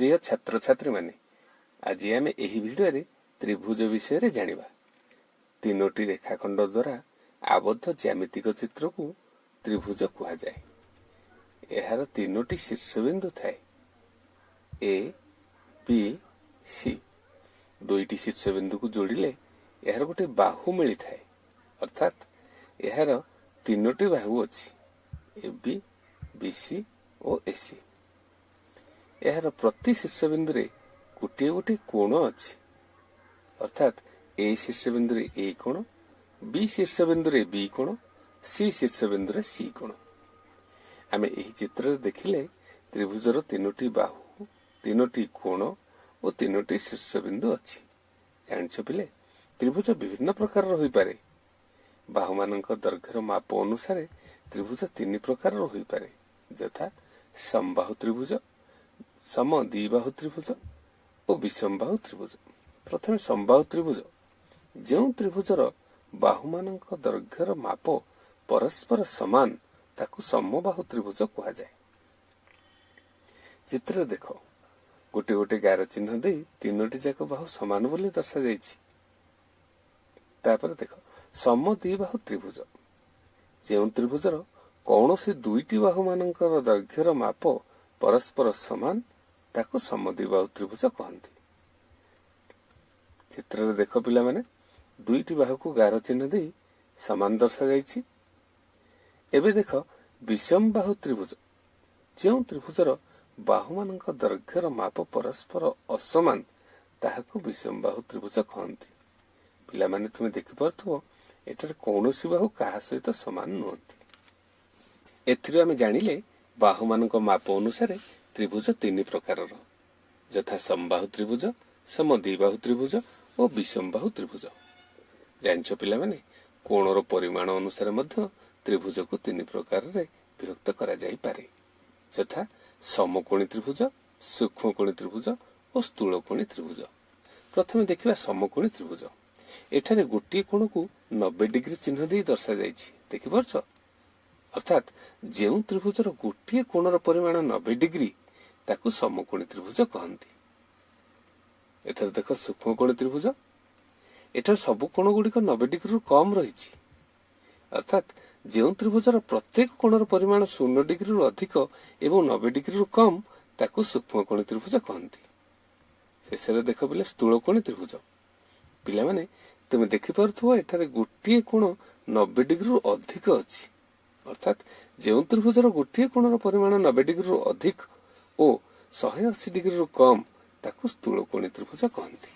ପ୍ରିୟ ଛାତ୍ରଛାତ୍ରୀମାନେ, ଆଜି ଆମେ ଏହି ଭିଡ଼ିଓରେ ତ୍ରିଭୁଜ ବିଷୟରେ ଜାଣିବା। ତିନୋଟି ରେଖାଖଣ୍ଡ ଦ୍ୱାରା ଆବଦ୍ଧ ଜ୍ୟାମିତିକ ଚିତ୍ରକୁ ତ୍ରିଭୁଜ କୁହାଯାଏ। ଏହାର ତିନୋଟି ଶୀର୍ଷବିନ୍ଦୁ ଥାଏ, ଏ, ବି, ସି। ଦୁଇଟି ଶୀର୍ଷବିନ୍ଦୁକୁ ଯୋଡ଼ିଲେ ଏହାର ଗୋଟିଏ ବାହୁ ମିଳିଥାଏ। ଅର୍ଥାତ୍ ଏହାର ତିନୋଟି ବାହୁ ଅଛି, ଏ ବି, B C O A C. ଏହାର ପ୍ରତି ଶୀର୍ଷବିନ୍ଦୁରେ ଗୋଟିଏ ଗୋଟିଏ କୋଣ ଅଛି। ଅର୍ଥାତ୍ ଏ ଶୀର୍ଷବିନ୍ଦୁରେ ଏ କୋଣ, ବି ଶୀର୍ଷବିନ୍ଦୁରେ ବି କୋଣ, ସି ଶୀର୍ଷବିନ୍ଦୁରେ ସି କୋଣ। ଆମେ ଏହି ଚିତ୍ରରେ ଦେଖିଲେ ତ୍ରିଭୁଜର ତିନୋଟି ବାହୁ, ତିନୋଟି କୋଣ ଓ ତିନୋଟି ଶୀର୍ଷବିନ୍ଦୁ ଅଛି। ଜାଣିଛ ପିଲେ, ତ୍ରିଭୁଜ ବିଭିନ୍ନ ପ୍ରକାରର ହୋଇପାରେ। ବାହୁମାନଙ୍କ ଦୈର୍ଘ୍ୟର ମାପ ଅନୁସାରେ ତ୍ରିଭୁଜ ତିନି ପ୍ରକାରର ହୋଇପାରେ, ଯଥା ସମବାହୁ ତ୍ରିଭୁଜ, ସମ ଦ୍ୱିବାହୁ ତ୍ରିଭୁଜ ଓ ବିଷମବାହୁ ତ୍ରିଭୁଜ। ପ୍ରଥମେ ସମବାହୁ ତ୍ରିଭୁଜ। ଯେଉଁ ତ୍ରିଭୁଜର ବାହୁମାନଙ୍କ ଦୈର୍ଘ୍ୟର ମାପ ପରସ୍ପର ସମାନ, ତାକୁ ସମବାହୁ ତ୍ରିଭୁଜ କୁହାଯାଏ। ଚିତ୍ରରେ ଦେଖ, ଗୋଟେ ଗୋଟେ ଗାର ଚିହ୍ନ ଦେଇ ତିନୋଟି ଯାକ ବାହୁ ସମାନ ବୋଲି ଦର୍ଶାଯାଇଛି। ତାପରେ ଦେଖ ସମ ଦ୍ୱିବାହୁ ତ୍ରିଭୁଜ। ଯେଉଁ ତ୍ରିଭୁଜର କୌଣସି ଦୁଇଟି ବାହୁମାନଙ୍କର ଦୈର୍ଘ୍ୟର ମାପ ପରସ୍ପର ସମାନ, ତାକୁ ସମଦ୍ୱିବାହୁ ତ୍ରିଭୁଜ କହନ୍ତି। ଚିତ୍ରରେ ଦେଖ ପିଲାମାନେ, ଦୁଇଟି ବାହୁକୁ ଗାର ଚିହ୍ନ ଦେଇ ସମାନ ଦର୍ଶାଯାଇଛି। ଏବେ ଦେଖ ବିଷମବାହୁ ତ୍ରିଭୁଜ। ଯେଉଁ ତ୍ରିଭୁଜର ବାହୁମାନଙ୍କ ଦୈର୍ଘ୍ୟର ମାପ ପରସ୍ପର ଅସମାନ, ତାହାକୁ ବିଷମବାହୁ ତ୍ରିଭୁଜ କହନ୍ତି। ପିଲାମାନେ, ତୁମେ ଦେଖିପାରୁଥିବ ଏଠାରେ କୌଣସି ବାହୁ କାହା ସହିତ ସମାନ ନୁହନ୍ତି। ଏଥିରୁ ଆମେ ଜାଣିଲେ ବାହୁମାନଙ୍କ ମାପ ଅନୁସାରେ ତ୍ରିଭୁଜ ତିନି ପ୍ରକାରର, ଯଥା ସମବାହୁ ତ୍ରିଭୁଜ, ସମଦ୍ୱିବାହୁ ତ୍ରିଭୁଜ ଓ ବିଷମବାହୁ ତ୍ରିଭୁଜ। ଜାଣିଛ ପିଲାମାନେ, କୋଣର ପରିମାଣ ଅନୁସାରେ ମଧ୍ୟ ତ୍ରିଭୁଜକୁ ତିନି ପ୍ରକାରରେ ବିଭକ୍ତ କରାଯାଇପାରେ, ଯଥା ସମକୋଣୀ ତ୍ରିଭୁଜ, ସୂକ୍ଷ୍ମକୋଣୀ ତ୍ରିଭୁଜ ଓ ସ୍ଥୂଳକୋଣୀ ତ୍ରିଭୁଜ। ପ୍ରଥମେ ଦେଖିବା ସମକୋଣୀ ତ୍ରିଭୁଜ। ଏଠାରେ ଗୋଟିଏ କୋଣକୁ 90 ଡିଗ୍ରୀ ଚିହ୍ନ ଦେଇ ଦର୍ଶାଯାଇଛି, ଦେଖିପାରୁଛ? ଅର୍ଥାତ୍ ଯେଉଁ ତ୍ରିଭୁଜର ଗୋଟିଏ କୋଣର ପରିମାଣ 90 ଡିଗ୍ରୀ, ତାକୁ ସମକୋଣୀ ତ୍ରିଭୁଜ କହନ୍ତି। ଏଥର ଦେଖ ସୂକ୍ଷ୍ମକୋଣୀ ତ୍ରିଭୁଜ। ଏଠାରେ ସବୁ କୋଣ ଗୁଡ଼ିକ 90 ଡିଗ୍ରୀରୁ କମ୍ ରହିଛି। ଅର୍ଥାତ୍ ଯେଉଁ ତ୍ରିଭୁଜର ପ୍ରତ୍ୟେକ କୋଣର ପରିମାଣ 0 ଡିଗ୍ରୀରୁ ଅଧିକ ଏବଂ 90 ଡିଗ୍ରୀରୁ କମ୍, ତାକୁ ସୂକ୍ଷ୍ମକୋଣୀ ତ୍ରିଭୁଜ କହନ୍ତି। ଶେଷରେ ଦେଖ ପିଲେ ସ୍ଥୂଳକୋଣୀ ତ୍ରିଭୁଜ। ପିଲାମାନେ, ତୁମେ ଦେଖିପାରୁଥିବ ଏଠାରେ ଗୋଟିଏ କୋଣ 90 ଡିଗ୍ରୀରୁ ଅଧିକ ଅଛି। ଅର୍ଥାତ୍ ଯେଉଁ ତ୍ରିଭୁଜର ଗୋଟିଏ କୋଣର ପରିମାଣ 90 ଡିଗ୍ରୀରୁ ଅଧିକ ଓ 180 ଡିଗ୍ରୀରୁ କମ୍, ତାକୁ ସ୍ଥୂଳକୋଣୀ ତ୍ରିଭୁଜ କହନ୍ତି।